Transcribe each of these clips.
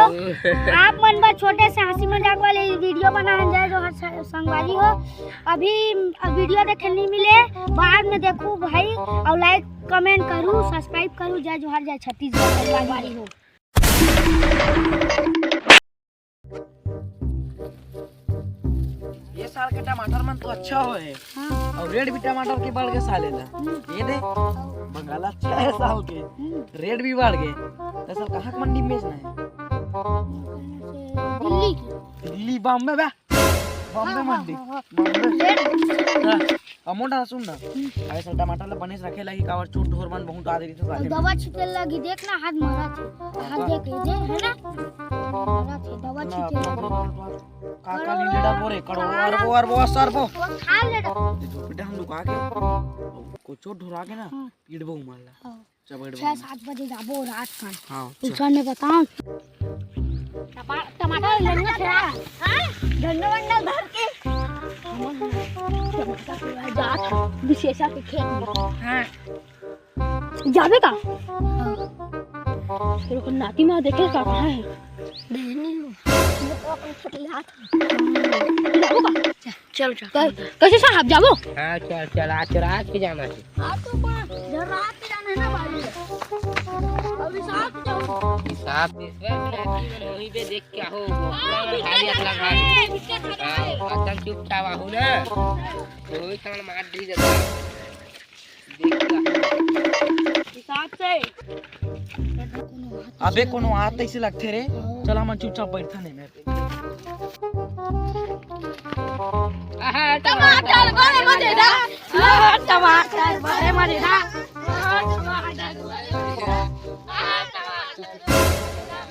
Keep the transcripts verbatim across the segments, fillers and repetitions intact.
आप मन बर छोटे से हंसी मजाक वाले वीडियो बना है। जय जोहार स-, संगवारी हो। अभी अब वीडियो देखे नहीं मिले, बाद में देखू भाई, और लाइक कमेंट करू, सब्सक्राइब करू। जय जोहार, जय छत्तीसगढ़ संगवारी हो। ये साल के टमाटर मन तो अच्छा होए हे। हाँ। और रेट भी टमाटर के बढ़ गे साले ला। हम्म। ये दे, बंगाला अच्छा हे साल के। हम्म। रेट भी बढ़ गे। तो साल कहाँ के मंडी में बेचना हे? दिल्ली के। दिल्ली, बॉम्बे बे? बॉम्बे हाँ, हाँ, मंडी। हाँ, हाँ। बॉम्बे। रेट हाँ। अमोंडा सुन ना, हम्म। अरे साल टमाटर ला बने से रखे लागी, काबर चोट ढोर मन बहुत आ रही थे और साले। दवा छिटे लागी, देख ना, हाथ मरा थे। हाथ देख, ये दे, है ना? मरा थे, दवा ना, छिटे लागी। का, का लीडर बोरे, करोड़, करोड़, अरबों, अरबों, अरबों। वो खा ले। ये झोपड़ी हम लुका के, को चोट ढोरा के ना, हाँ। पीटबो मार ला। हाँ। चबड़ छह बना। सात बजे जाबो रात का। हाँ, अच्छा। उठा ने बताओ। टमा-, टमाटर लेना था। हाँ? झंडा वंडा धर के। टमाटर के बाद जात विशेषा के खेत में। हाँ। जाबे का? हाँ। तेरे को नाती माँ देखे का कहाँ है? बहनी हो। मैं तो अपन खेत ले आता हूँ। जाबो का? चल, चल। कै-, कैसे साहब जाबो? हाँ, चल, चल, आज तो रात के जाना है। आज तो पर जब रात के जाना है ना भाई। अभी साहब जाओ। साहब ईश्वर के नाती मन वहीं पे देख के आओ। हाँ, अपना बिस्तर भारी, अपना धरा भारी। है, बिस्तर धरा है। हाँ, एकदम चुपचाप आओ ना। वही खान मार दी जाता। हिसाब से। अबे कोनो आत तैसे लगथे रे। चल हमन चुपचाप बैठन हे मेरे। आहा, टमाटर बड़े मजेदार। आहा, टमाटर बड़े मजेदार। आहा, टमाटर बड़े मजेदार। आहा, टमाटर बड़े मजेदार।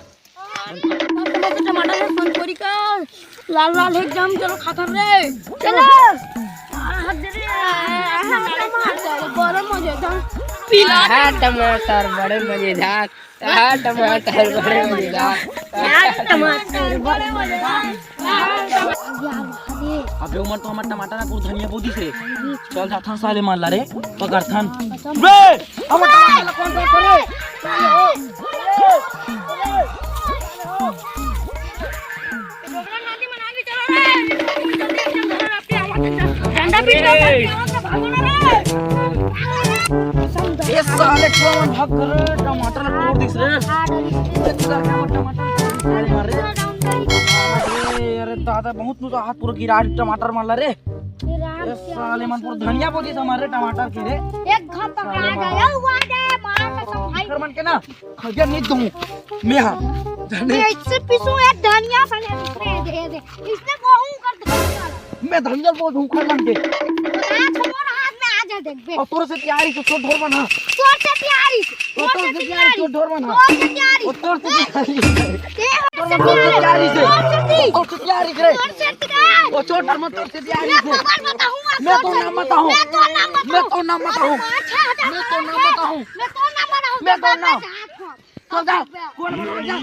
टमाटर है, पंचकोरी का लाल लाल एकदम। चलो खाथन रे, चलो। आहा, दे रे, आहा, टमाटर बड़े मजेदार। पीला आहा, टमाटर बड़े मजेदार। आहा, टमाटर बड़े मजेदार। आहा, टमाटर बड़े मजेदार। अबे उमन तो हमर टमाटर ला पूरा धनिया बो दिस रे। चल जाथन साले मन ला रे, पकड़थन। बे, हमर टमाटर ला कौन कौन करे? डंडा पीट लो, भागो ना रे। ए साले, कौन भाग कर रे? टमाटर ला तोड़ दिस रे। ए, तू का टमाटर, टमाटर मार रे। ए, अरे दादा, बहुत नुकसान, हाथ पूरा गिरा टमाटर मन ला रे। ए, साले मन पूरा धनिया बो दिस हमर रे टमाटर के रे। एक घम पकड़ा गया हुआ रे, मार कसम भाई। कर मन के ना, खइया नहीं दूं मैं, हाँ। जाने। मैं इससे पीसूं, एक धनिया सने दूसरे दे दे। इसने कहूं कर धनिया। मैं धनिया बहुत हूँ खा मन के। आज हमारा हाथ में आ जा, देख बे। और तोर से तैयारी से छोट ढोर बना। तोर से तैयारी। और तोर से तैयारी, छोट ढोर बना। तोर से तैयारी। और तोर से तैयारी। तोर से तैयारी से। तोर से तैयारी करे। तोर से तैयारी। और छोट ढोर तोर से तैयारी से। मैं तो नाम बताऊँ। मैं तो नाम बताऊँ। मैं तो नाम बताऊँ। मैं तो नाम बताऊँ। मैं तो नाम बताऊँ। मैं तो नाम। चल जा। कौन बना जा?